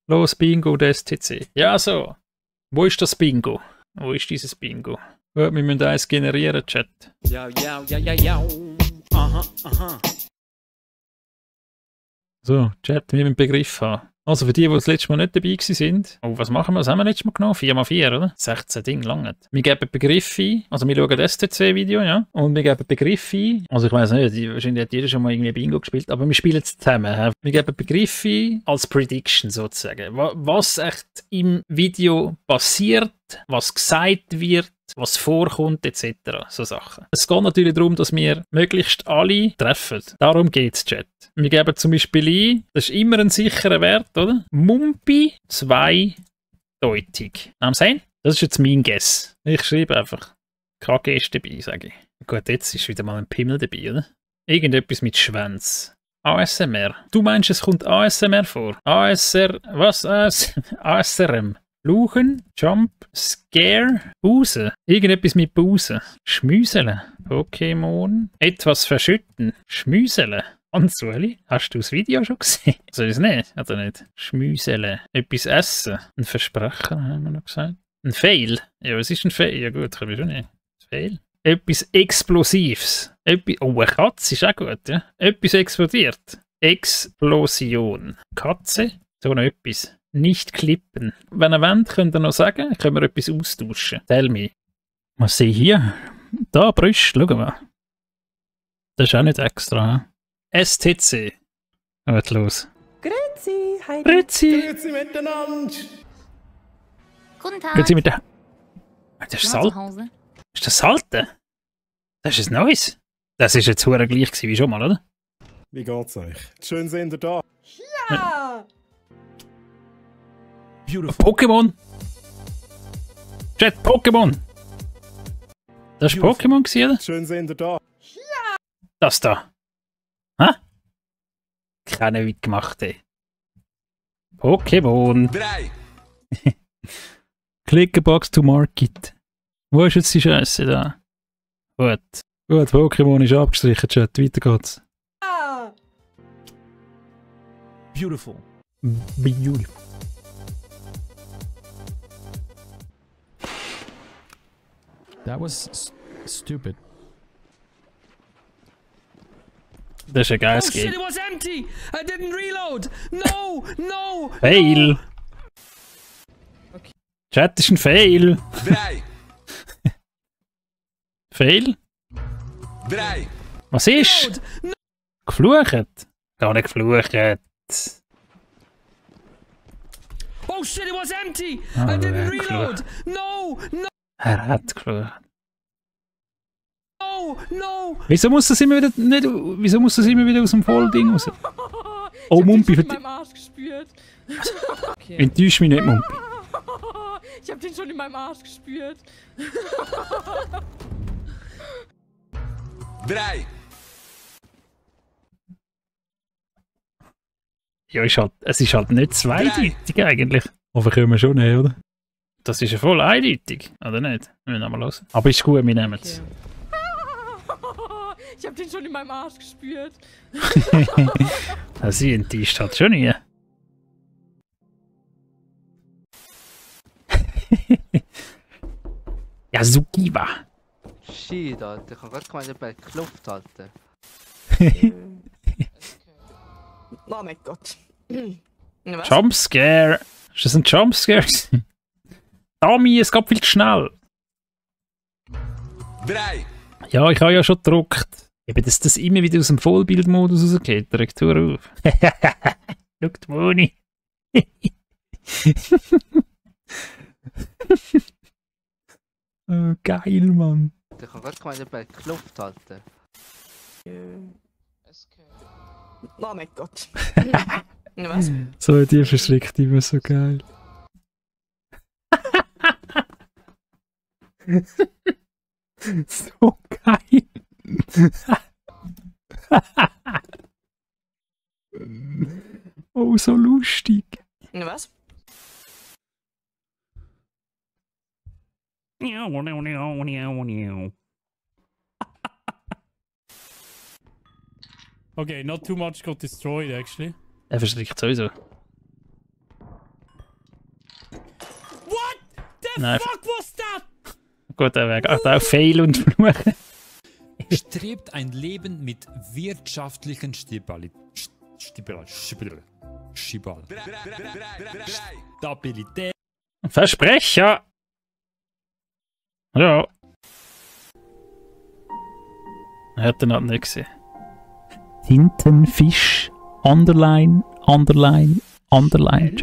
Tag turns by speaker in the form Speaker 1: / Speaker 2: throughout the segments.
Speaker 1: Los, Bingo, der STC. Ja, so. Wo ist das Bingo? Wo ist dieses Bingo? Wir müssen eins generieren, Chat.
Speaker 2: Ja. Aha, aha.
Speaker 1: So, Chat, wir müssen einen Begriff haben. Also für die das letzte Mal nicht dabei sind. Oh, was machen wir? Was haben wir letztes Mal genommen? 4x4, oder? 16 Ding lang. Wir geben Begriffe ein. Also wir schauen das STC-Video, ja. Und wir geben Begriffe ein. Also ich weiss nicht, wahrscheinlich hat jeder schon mal irgendwie Bingo gespielt, aber wir spielen es zusammen. He? Wir geben Begriffe ein als Prediction sozusagen. Was echt im Video passiert, was gesagt wird, was vorkommt, etc. So Sachen. Es geht natürlich darum, dass wir möglichst alle treffen. Darum geht es, Chat. Wir geben zum Beispiel ein, das ist immer ein sicherer Wert, oder? Mumpi zweideutig. Am sehen? Das ist jetzt mein Guess. Ich schreibe einfach. KG ist dabei, sage ich. Gut, jetzt ist wieder mal ein Pimmel dabei, oder? Irgendetwas mit Schwänz. ASMR. Du meinst, es kommt ASMR vor? Was? ASRM. Luchen, Jump, Scare, Busen. Irgendetwas mit Busen. Schmüseln. Pokémon. Etwas verschütten. Schmüseln. Anzueli, hast du das Video schon gesehen? Soll ich es nicht? Oder nicht? Schmüseln. Etwas essen. Ein Versprecher, haben wir noch gesagt. Ein Fail. Ja, was ist ein Fail? Ja gut, kann ich schon nicht. Fail. Etwas Explosives. Oh, eine Katze ist auch gut, ja. Etwas explodiert. Explosion. Katze. So noch etwas. Nicht klippen. Wenn ihr wollt, könnt ihr noch sagen, können wir etwas austauschen. Tell me. Was sehe ich hier? Da, Brüste, schau mal. Das ist auch nicht extra. STC. Was los?
Speaker 3: Grüezi, Heidi.
Speaker 1: Grüezi.
Speaker 2: Grüezi miteinander.
Speaker 4: Guten Tag.
Speaker 1: Grüezi mit der... Das ist
Speaker 4: Immer
Speaker 1: Salt.
Speaker 4: zu Hause.
Speaker 1: Ist das Salte? Das ist ein neues. Das ist jetzt hure gleich gewesen wie schon mal, oder?
Speaker 2: Wie geht's euch? Schön sind ihr da.
Speaker 3: Ja.
Speaker 1: Pokémon. Chat, Pokémon. Das ist Pokémon gewesen, oder?
Speaker 2: Schön sind ihr da.
Speaker 1: Das da. Hä? Keine weit gemacht, ey. Pokémon.
Speaker 5: 3.
Speaker 1: Click a box to market. Wo ist jetzt die Scheiße da? Gut. Gut, Pokémon ist abgestrichen, Chat. Weiter geht's.
Speaker 5: Beautiful.
Speaker 1: Beautiful.
Speaker 6: That was stupid.
Speaker 1: Das ist ein geiles
Speaker 6: Oh shit,
Speaker 1: Game.
Speaker 6: it was empty! I didn't reload! No! No!
Speaker 1: Fail! Chat ist ein Fail!
Speaker 5: 3.
Speaker 1: Fail?
Speaker 5: 3.
Speaker 1: Was ist? Geflucht? Gar nicht geflucht.
Speaker 6: Oh shit, it was empty!
Speaker 1: Oh,
Speaker 6: I didn't
Speaker 1: ja,
Speaker 6: reload! No! No!
Speaker 1: Er hat geflucht.
Speaker 6: No!
Speaker 1: Wieso muss das immer wieder nicht, wieso muss das immer wieder aus dem Vollding raus? Oh, Mumpi,
Speaker 3: Ich hab den schon in meinem Arsch gespürt. Okay.
Speaker 1: enttäusch mich nicht, Mumpi.
Speaker 3: Ich hab den schon in meinem Arsch gespürt.
Speaker 5: 3.
Speaker 1: Ja, es ist halt nicht zweideutig eigentlich. Aber können wir schon nehmen, oder? Das ist ja voll eindeutig, oder nicht? Wir müssen mal los. Aber ist gut, wir nehmen es.
Speaker 3: Okay. Ich hab den schon in meinem Arsch gespürt.
Speaker 1: Sie enttäuscht halt schon nie. Ja, Sukiwa.
Speaker 7: Shit, Alter. Ich hab grad gemeint, ich hab geklopft, Alter.
Speaker 3: Oh mein Gott. Was?
Speaker 1: Jumpscare. Ist das ein Jumpscare? Tommy, es geht viel zu schnell.
Speaker 5: 3.
Speaker 1: Ja, ich habe ja schon gedruckt. Eben, dass das immer wieder aus dem Vollbildmodus rausgeht. Direkt auf. Schau die Moni. Oh, geil, Mann.
Speaker 7: Ich hab grad gemeint, ich hab geklopft, Alter.
Speaker 3: Oh mein Gott. Was?
Speaker 1: So, die verschreckt immer so geil. So geil. Oh, so lustig.
Speaker 3: Was?
Speaker 8: Okay, not too much got destroyed actually.
Speaker 1: Er verschreckt sowieso. Nein,
Speaker 6: fuck was that?
Speaker 1: gut, er wäre auch Fail und Fluchen.
Speaker 5: Strebt ein Leben mit wirtschaftlichen Stabilität.
Speaker 1: Versprecher! Ja. Er hat den halt nicht gesehen. Tintenfisch. Underline, Underline, Underline.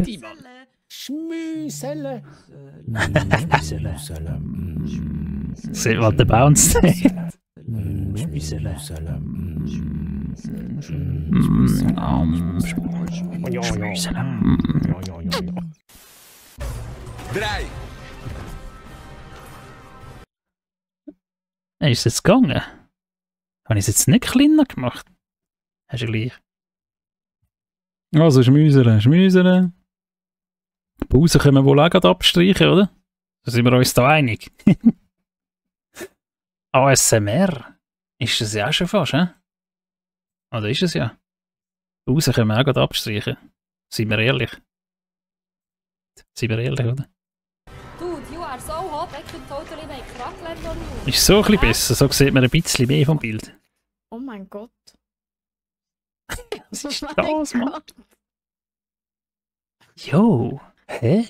Speaker 2: Schmüsele.
Speaker 1: Seht mal der Bounce.
Speaker 5: Drei.
Speaker 1: Ist es jetzt gegangen? Habe ich es jetzt nicht kleiner gemacht? Hast du gleich. Also Schmüsere, Schmüsere. Die Pause können wir wohl auch gerade abstreichen, oder? Da sind wir uns da einig. ASMR? Ist das ja auch schon fast, hä? Oder ist es ja? Die Pause können wir auch gerade abstreichen. Seien wir ehrlich. Seien wir ehrlich, oder?
Speaker 3: Dude, you are so hot, I could totally make crackland on you.
Speaker 1: Ist so ein bisschen besser, so sieht man ein bisschen mehr vom Bild.
Speaker 3: Oh mein Gott.
Speaker 1: Was ist
Speaker 3: Oh mein
Speaker 1: das, Mann?
Speaker 3: Gott.
Speaker 1: Jo, hä?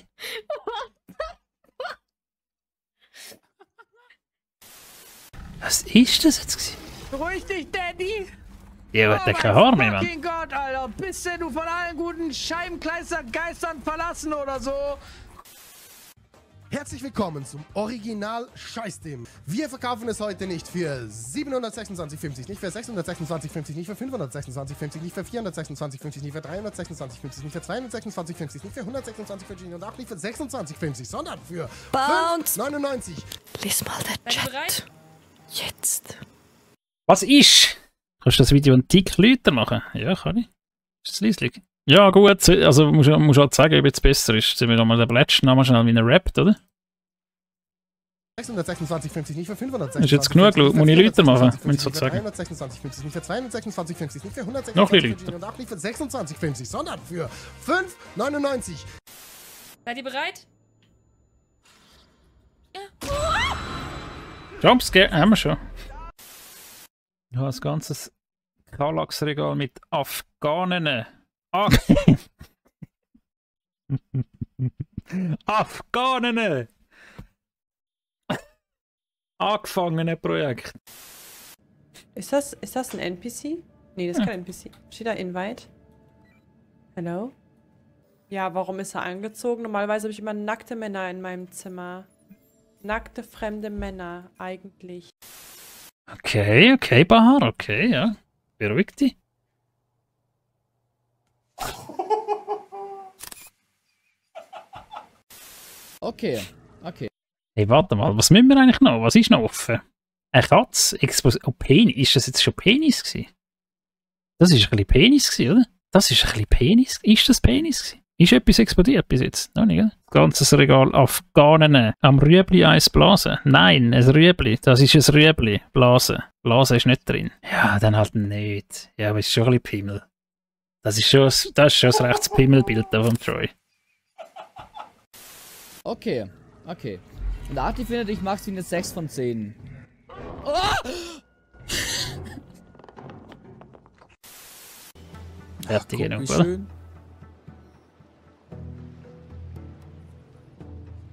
Speaker 1: Was ist das jetzt gewesen?
Speaker 6: Beruhig dich, Daddy!
Speaker 1: Ja, hat der kein Haar mehr, Mann.
Speaker 6: Fucking Gott, Alter! Bist denn du von allen guten Scheibenkleistergeistern verlassen oder so?
Speaker 8: Herzlich willkommen zum Original Scheißdem. Wir verkaufen es heute nicht für 726,50, nicht für 626,50, nicht für 526,50, nicht für 426,50, nicht für 326,50, nicht für 226,50, nicht für 126,50 und auch nicht für 26,50, sondern für 5,99.
Speaker 4: Lies mal den
Speaker 3: Seid ihr bereit?
Speaker 4: Chat. Jetzt.
Speaker 1: Was ist? Kannst du das Video einen Tick lauter machen? Ja, kann ich. Ist das leislich? Ja, gut. Also, musst halt sagen, ob jetzt besser ist. Jetzt sind wir nochmal den Plätschen nochmal schnell wie ein rappt, oder?
Speaker 8: 626,50, nicht für 526,50.
Speaker 1: Ist jetzt genug, muss ich lauter machen, wenn du so sagen.
Speaker 8: 326,50, nicht für 226,50, nicht für 126,50
Speaker 1: Noch ein bisschen
Speaker 8: und auch nicht für 26,50, sondern für 5,99.
Speaker 3: Seid ihr bereit?
Speaker 1: Jumpscare haben wir schon. Ich habe ein ganzes Kallax-Regal mit Afghanen. Afghanen! Angefangene Projekt.
Speaker 9: Ist das ein NPC? Nee, das ist kein NPC. Steht da Invite? Hello? Ja, warum ist er angezogen? Normalerweise habe ich immer nackte Männer in meinem Zimmer. Nackte, fremde Männer, eigentlich.
Speaker 1: Okay, Bahar, okay, ja. Beruhig dich.
Speaker 10: Okay.
Speaker 1: Hey, warte mal, was müssen wir eigentlich noch? Was ist noch offen? Eine Katze? Oh, Penis. Ist das jetzt schon Penis gewesen? Das ist ein bisschen Penis gewesen, oder? Das ist ein bisschen Penis. Ist das Penis gewesen? Ist etwas explodiert bis jetzt? Noch nicht, oder? Ganzes Regal Afghanen. Am Rüebli eins blasen? Nein, ein Rüebli. Das ist ein Rüebli. Blasen. Blasen ist nicht drin. Ja, dann halt nicht. Ja, aber es ist schon ein bisschen Pimmel. Das ist schon ein rechtes Pimmelbild da vom Troy.
Speaker 10: Okay. Und Arti findet, ich mach's wie eine 6 von 10. Oh!
Speaker 1: Fertig genug,
Speaker 10: Wie
Speaker 1: oder?
Speaker 10: schön.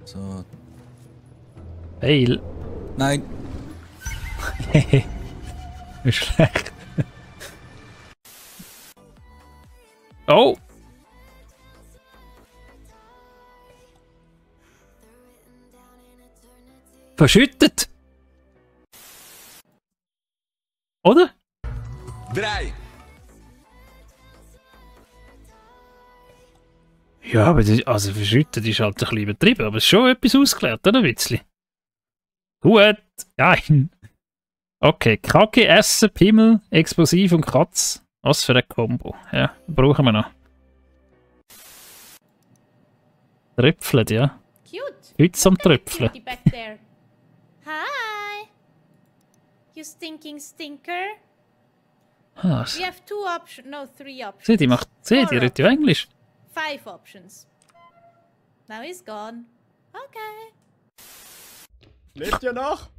Speaker 10: So.
Speaker 1: Fail.
Speaker 10: Nein.
Speaker 1: Ist schlecht. Oh! Verschüttet! Oder?
Speaker 5: Drei.
Speaker 1: Ja, aber also verschüttet ist halt ein bisschen übertrieben, aber es ist schon etwas ausgeklärt, oder Witzli? Gut, nein. Okay, Kacke, Essen, Pimmel, Explosiv und Katz. Was für ein Kombo. Ja, brauchen wir noch. Tröpfelt, ja.
Speaker 4: Cute.
Speaker 1: Heute zum Tröpfeln.
Speaker 4: Cutie back there. Hi. You stinking stinker.
Speaker 1: Ah,
Speaker 4: We have 2 options. No, 3 options.
Speaker 1: sieh, die redet ja Englisch.
Speaker 4: 5 options. Now he's gone. Okay.
Speaker 2: Lebt ihr noch?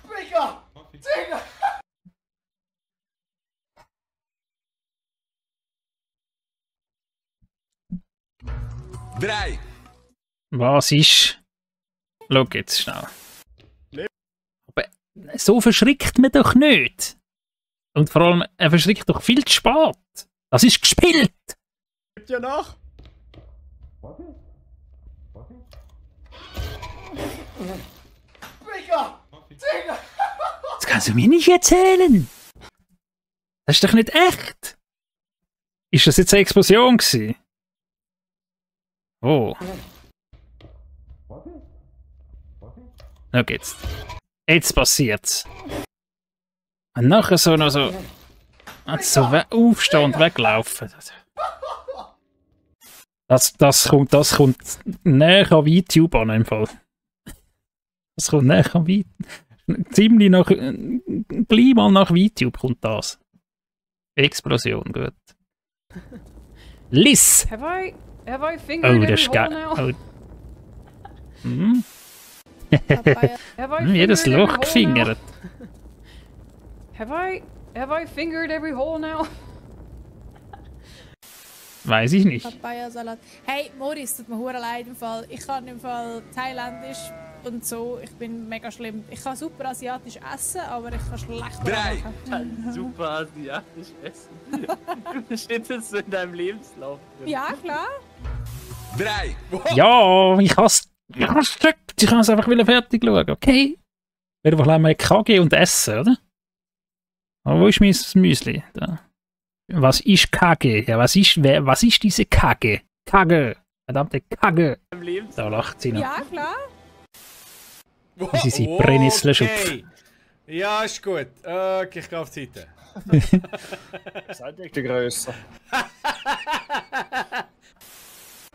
Speaker 2: Digga! Digga!
Speaker 5: Drei.
Speaker 1: Was ist? Schau jetzt schnell. Aber so verschrickt man doch nicht. Und vor allem, er verschrickt doch viel zu spät. Das ist gespielt.
Speaker 2: Lebt ihr noch? Digga! Digga!
Speaker 1: Das kannst du mir nicht erzählen. Das ist doch nicht echt. Ist das jetzt eine Explosion gewesen? Oh. Schau jetzt. Jetzt passiert's. Und nachher so noch so... So aufstehen und weglaufen. Das kommt näher an YouTube an im Fall. Das kommt näher an YouTube. Ziemlich nach... Gleich mal nach YouTube kommt das. Explosion, gut. Liz!
Speaker 3: Have I fingered
Speaker 1: Oh, das ist
Speaker 3: every hole
Speaker 1: geil.
Speaker 3: now?
Speaker 1: Oh. Hm?
Speaker 3: Have I
Speaker 1: Jedes
Speaker 3: fingered every
Speaker 1: Loch
Speaker 3: hole
Speaker 1: gefingert.
Speaker 3: now? Have I fingered every hole now?
Speaker 1: Weiß ich nicht.
Speaker 4: Papaya-Salat. Hey, Moritz, tut mir hure leid im Fall. Ich kann im Fall Thailändisch und so. Ich bin mega schlimm. Ich kann super asiatisch essen, aber ich kann schlecht
Speaker 5: Drei.
Speaker 4: machen.
Speaker 11: Super asiatisch essen. Steht das so in deinem Lebenslauf drin?
Speaker 4: Ja, klar.
Speaker 5: Drei.
Speaker 1: Ja, ich has gecheckt. Ich kann es einfach wieder fertig schauen, okay? Ich werde einfach mal KG und essen, oder? Aber wo ist mein Müsli? Da. Was ist KG? Ja, was ist diese KG? KG! Verdammte KG! Da lacht sie noch.
Speaker 4: Ja, klar.
Speaker 1: Sie sind Brennnesselschupf.
Speaker 2: Okay. Ja, ist gut. Okay, ich gehe auf die Seite.
Speaker 11: Seid ihr die grösser?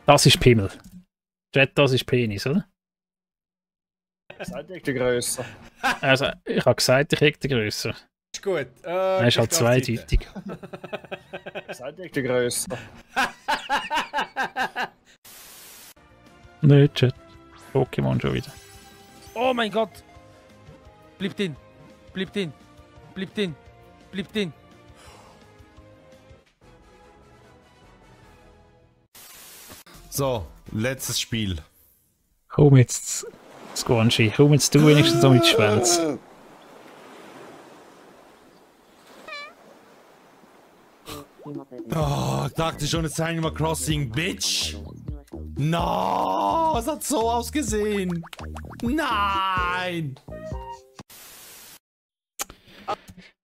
Speaker 1: Das ist Pimmel. Chat, das ist Penis, oder?
Speaker 11: Seid ihr die grösser?
Speaker 1: Also, ich habe gesagt, ich hätte grösser.
Speaker 2: Ist gut.
Speaker 1: Er ist halt zweideutig.
Speaker 11: Seid ihr die grösser?
Speaker 1: Nö, Chat. Pokémon schon wieder.
Speaker 6: Oh mein Gott! Bleibt in! Bleibt in! Bleibt in! Bleibt in!
Speaker 12: So, letztes Spiel.
Speaker 1: Komm jetzt, Squanchy. Komm jetzt du wenigstens so mit Schwanz.
Speaker 12: Oh, ich dachte schon, es ist Animal Crossing, Bitch. No, es hat so ausgesehen. Nein.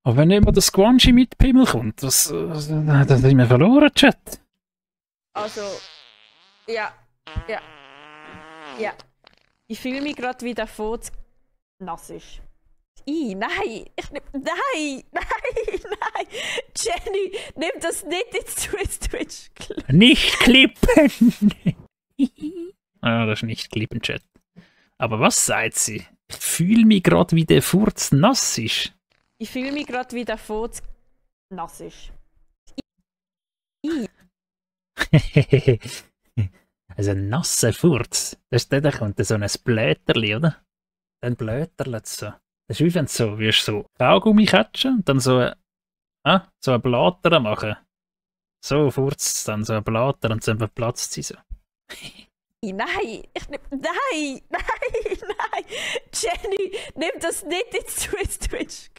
Speaker 1: Aber wenn immer der Squanchy mit Pimmel kommt, das haben wir verloren, Chat.
Speaker 13: Also, ja. Ich fühle mich gerade wie der Fotz nass ist. Nein! Nein! Jenny, nimm das nicht ins Twitch.
Speaker 1: Nicht klippen! Ah, das ist nicht klippen, Chat. Aber was sagt sie? Ich fühle mich gerade wie der Furz nass ist.
Speaker 13: Ich fühle mich gerade wie der Fotz nass ist.
Speaker 1: Also ein nasser Furz. Das ist der, da kommt so ein Blätterli, oder? Dann blätterlet es so. Das ist wie wenn du so, wirst so Kaugummi catchen und dann so ein Blatter machen. So furzt es dann, so ein Blatter und dann platzt sie so.
Speaker 13: Nein! Jenny, nimm das nicht ins Twitch.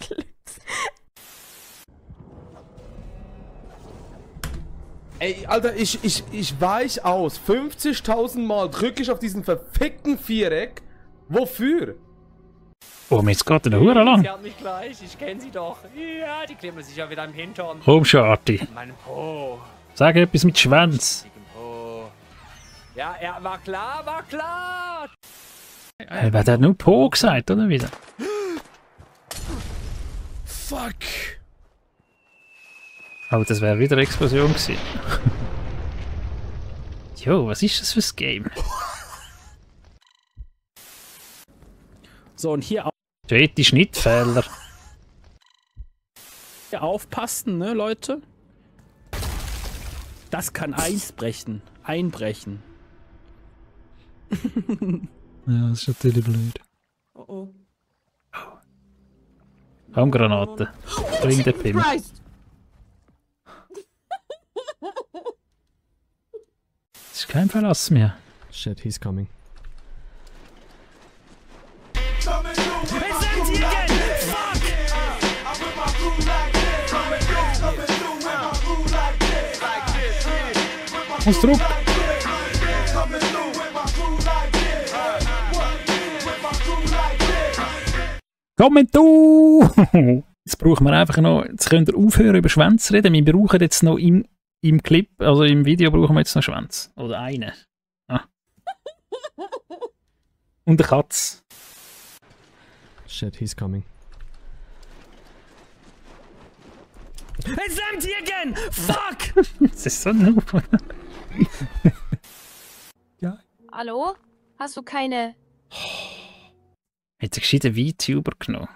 Speaker 6: Ey, Alter, ich weich aus. 50.000 Mal drücke ich auf diesen verfickten Viereck. Wofür?
Speaker 1: Oh, mir jetzt geht der Hure lang.
Speaker 11: Sie hat mich gleich, ich kenne sie doch. Ja, die klemmen sich ja wieder im Hintern.
Speaker 1: Komm schon, Arti.
Speaker 11: Mein Po.
Speaker 1: Sag etwas mit Schwanz.
Speaker 11: Po. Ja, war klar.
Speaker 1: Wer hat nur Po gesagt, oder wieder?
Speaker 12: Fuck.
Speaker 1: Oh, das wäre wieder eine Explosion gewesen. Jo, was ist das für ein Game?
Speaker 14: So, und hier
Speaker 1: Steht die Schnittfehler.
Speaker 14: aufpassen, ne, Leute? Das kann einbrechen. Einbrechen.
Speaker 1: Ja, das ist natürlich blöd.
Speaker 9: Oh oh.
Speaker 1: Raumgranate. Bring den Pimmel. Das ist kein Verlass mehr.
Speaker 15: Shit, he's coming.
Speaker 1: Muss zurück! Komm du! Jetzt brauchen wir einfach noch. Jetzt könnt ihr aufhören über Schwänze zu reden. Wir brauchen jetzt noch im Clip, also im Video brauchen wir jetzt noch Schwänze. Oder einen. Ah. Und eine Katze.
Speaker 15: Shit, he's coming.
Speaker 14: It's empty again! Fuck!
Speaker 1: Das ist so ein
Speaker 3: Ja. Hallo? Hast du keine...
Speaker 1: Hat sich gescheiten VTuber genommen.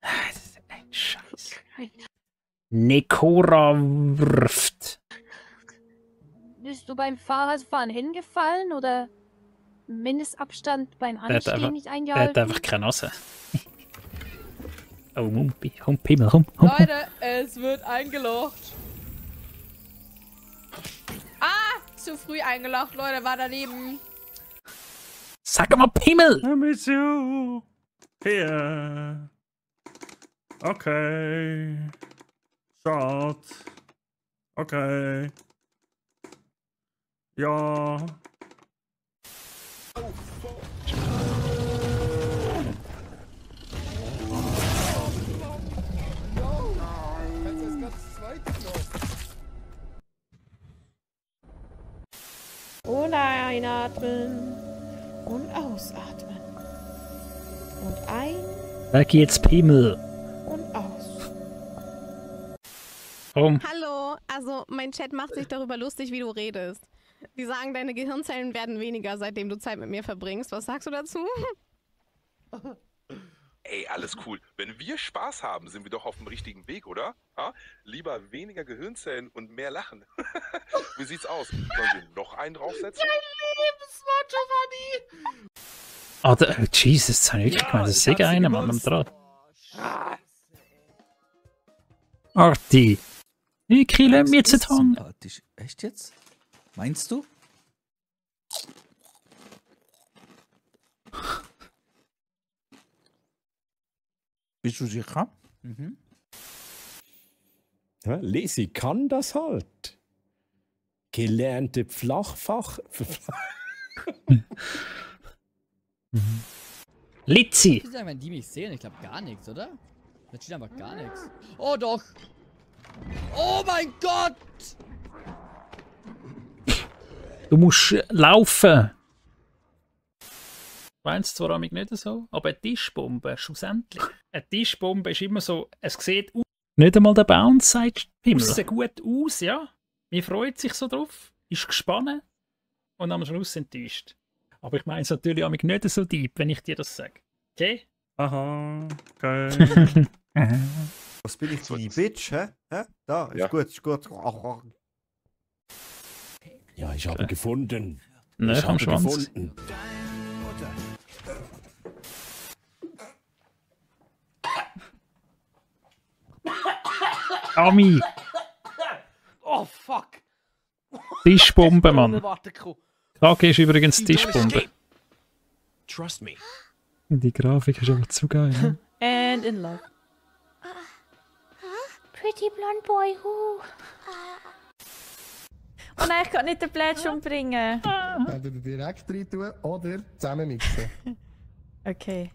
Speaker 1: Das ist ein Scheiß. Nekora wirft.
Speaker 3: Bist du beim Fahrradfahren hingefallen oder Mindestabstand beim Anstehen nicht
Speaker 1: Der
Speaker 3: eingehalten?
Speaker 1: hat einfach keine Nase. Oh, Mumpi, Pimmel,
Speaker 4: Leute, es wird eingelocht. Ah, zu früh eingelocht, Leute, war daneben.
Speaker 1: Sag mal Pimmel!
Speaker 12: I miss you. Here. Okay. Shot. Okay. Ja.
Speaker 13: Und einatmen. Und ausatmen. Und ein
Speaker 1: Sag jetzt Pimmel.
Speaker 13: und aus.
Speaker 16: Hallo, also mein Chat macht sich darüber lustig, wie du redest. Die sagen, deine Gehirnzellen werden weniger, seitdem du Zeit mit mir verbringst. Was sagst du dazu?
Speaker 5: Ey, alles cool. Wenn wir Spaß haben, sind wir doch auf dem richtigen Weg, oder? Ha? Lieber weniger Gehirnzellen und mehr Lachen. Wie sieht's aus? Sollen wir noch einen draufsetzen?
Speaker 1: Ah, Jesus, das habe ich wirklich gemeint. Das ist sicher einer, Mann, am Draht. Arti! Ich kille mir jetzt an.
Speaker 17: Echt jetzt? Meinst du? Bist du sicher? Mhm.
Speaker 15: Ja, Lesi kann das halt. Gelernte
Speaker 1: Litzi!
Speaker 10: Ich sagen, wenn die mich sehen, ich glaube gar nichts, oder? Da steht einfach gar nichts. Oh doch! Oh mein Gott!
Speaker 1: Du musst laufen! Ich meine es zwar nicht so, aber eine Tischbombe, schlussendlich. Eine Tischbombe ist immer so, es sieht aus. Nicht einmal der Bounce sagt Pimmel. Es sieht gut aus, ja. Man freut sich so drauf, ist gespannt und am Schluss enttäuscht. Aber ich meine es natürlich auch nicht so deep, wenn ich dir das sage. Okay?
Speaker 12: Aha, geil.
Speaker 18: Was bin ich, die Bitch, hä? Hä? Da, ist gut, ist gut.
Speaker 15: Ja, ich habe gefunden.
Speaker 1: Ne,
Speaker 15: ich
Speaker 1: am
Speaker 15: habe
Speaker 1: Schwanz.
Speaker 15: gefunden.
Speaker 1: Ami!
Speaker 7: Oh fuck!
Speaker 1: Tischbombe, Mann. KG ist übrigens Tischbombe.
Speaker 15: Trust me.
Speaker 1: Die Grafik ist aber zu geil. Ne?
Speaker 13: And in love.
Speaker 3: Pretty blonde boy,
Speaker 13: Oh nein, ich kann nicht den Plätsch umbringen.
Speaker 8: Entweder direkt rein tun oder zusammen mixen.
Speaker 13: Okay.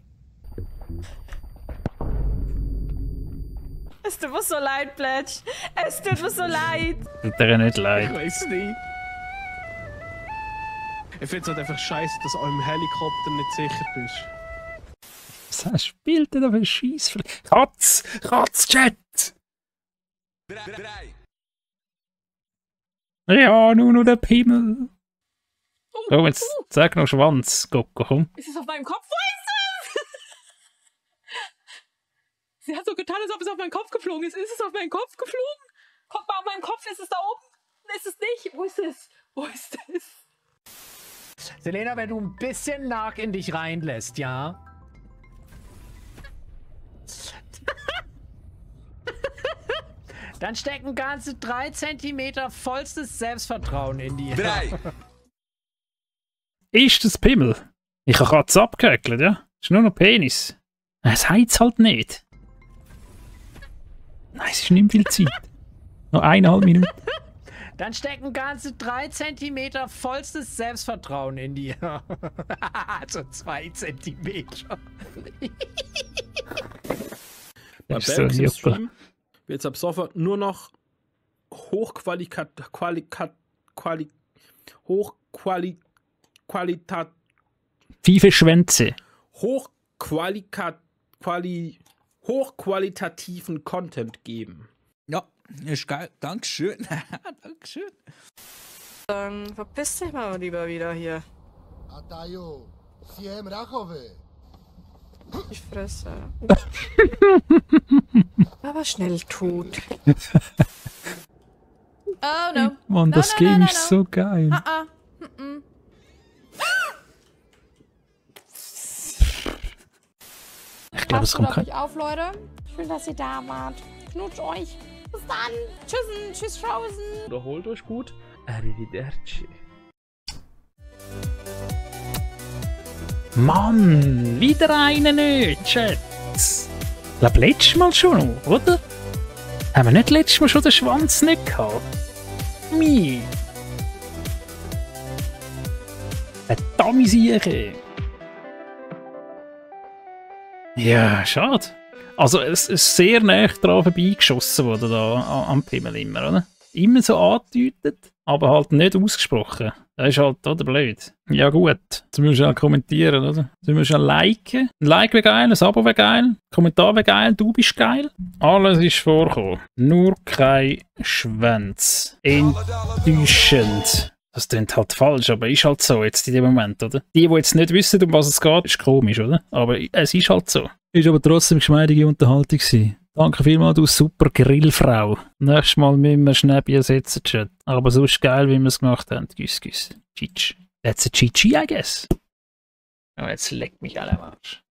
Speaker 13: Es tut mir so leid, Plätsch. Es tut mir so leid.
Speaker 1: Tut dir nicht
Speaker 14: Ich
Speaker 1: leid.
Speaker 14: weiß nicht. Ich finde es halt einfach scheiße, dass du auch im Helikopter nicht sicher bist.
Speaker 1: Was spielt denn da für ein Scheiß? Katz! Katz-Chat! Ja, nur noch der Pimmel. Oh, jetzt sag noch Schwanz, Gocko, komm.
Speaker 19: Ist es auf meinem Kopf? Wo ist es? Sie hat so getan, als ob es auf meinen Kopf geflogen ist. Ist es auf meinen Kopf geflogen? Guck mal, auf meinem Kopf ist es da oben. Ist es nicht? Wo ist es? Wo ist es?
Speaker 20: Selena, wenn du ein bisschen Nark in dich reinlässt, ja? Dann stecken ganze 3 Zentimeter vollstes Selbstvertrauen in dir.
Speaker 5: 3.
Speaker 1: Ist das Pimmel? Ich habe Katze abgehäkelt, ja? Ist nur noch Penis. Es heizt halt nicht. Nein, es ist nicht mehr viel Zeit. Noch 1,5 Minuten.
Speaker 20: Dann stecken ganze 3 Zentimeter vollstes Selbstvertrauen in dir. Also 2 Zentimeter.
Speaker 14: Bei
Speaker 1: Ist so
Speaker 14: Banks im
Speaker 1: super.
Speaker 14: Stream wird ab sofort nur noch
Speaker 1: Schwänze.
Speaker 14: hochqualitativen Content geben.
Speaker 17: Ja, ist geil. Dankeschön. Dankeschön.
Speaker 9: Dann verpiss dich mal lieber wieder hier.
Speaker 8: Atayo, siempre Rachove.
Speaker 9: Ich fresse. Aber schnell tot.
Speaker 4: Oh no.
Speaker 1: Mann, das Game ist so geil. Ich glaube, es kommt kein...
Speaker 4: euch auf, Leute. Schön, dass ihr da wart. Knutsch euch. Bis dann. Tschüssen. Tschüss, Schausen.
Speaker 14: Erholt euch gut. Arrivederci.
Speaker 1: Mann, wieder eine nicht, Schatz. Ich glaube, letztes Mal schon noch, oder? Haben wir nicht letztes Mal schon den Schwanz nicht gehabt? Mie. Verdammt Sieche. Ja, schade. Also, es ist sehr nah dran vorbeigeschossen worden da am Pimmel immer, oder? Immer so angedeutet, aber halt nicht ausgesprochen. Das ist halt, oder, blöd. Ja gut, jetzt müssen wir schnell kommentieren, oder? Jetzt müssen wir schnell liken. Ein Like wäre geil, ein Abo wäre geil, ein Kommentar wäre geil, du bist geil. Alles ist vorgekommen. Nur kein Schwänz. Enttäuschend. Das klingt halt falsch, aber ist halt so jetzt in dem Moment, oder? Die jetzt nicht wissen, um was es geht, ist komisch, oder? Aber es ist halt so. Ist aber trotzdem geschmeidige Unterhaltung gewesen. Danke vielmals, du super Grillfrau. Nächstes Mal müssen wir Schnäppi ersetzen, Chat. Aber sonst geil, wie wir es gemacht haben. Güss, güss. Tschitsch. That's a Chichi, I guess. Oh, jetzt leckt mich alle am Arsch.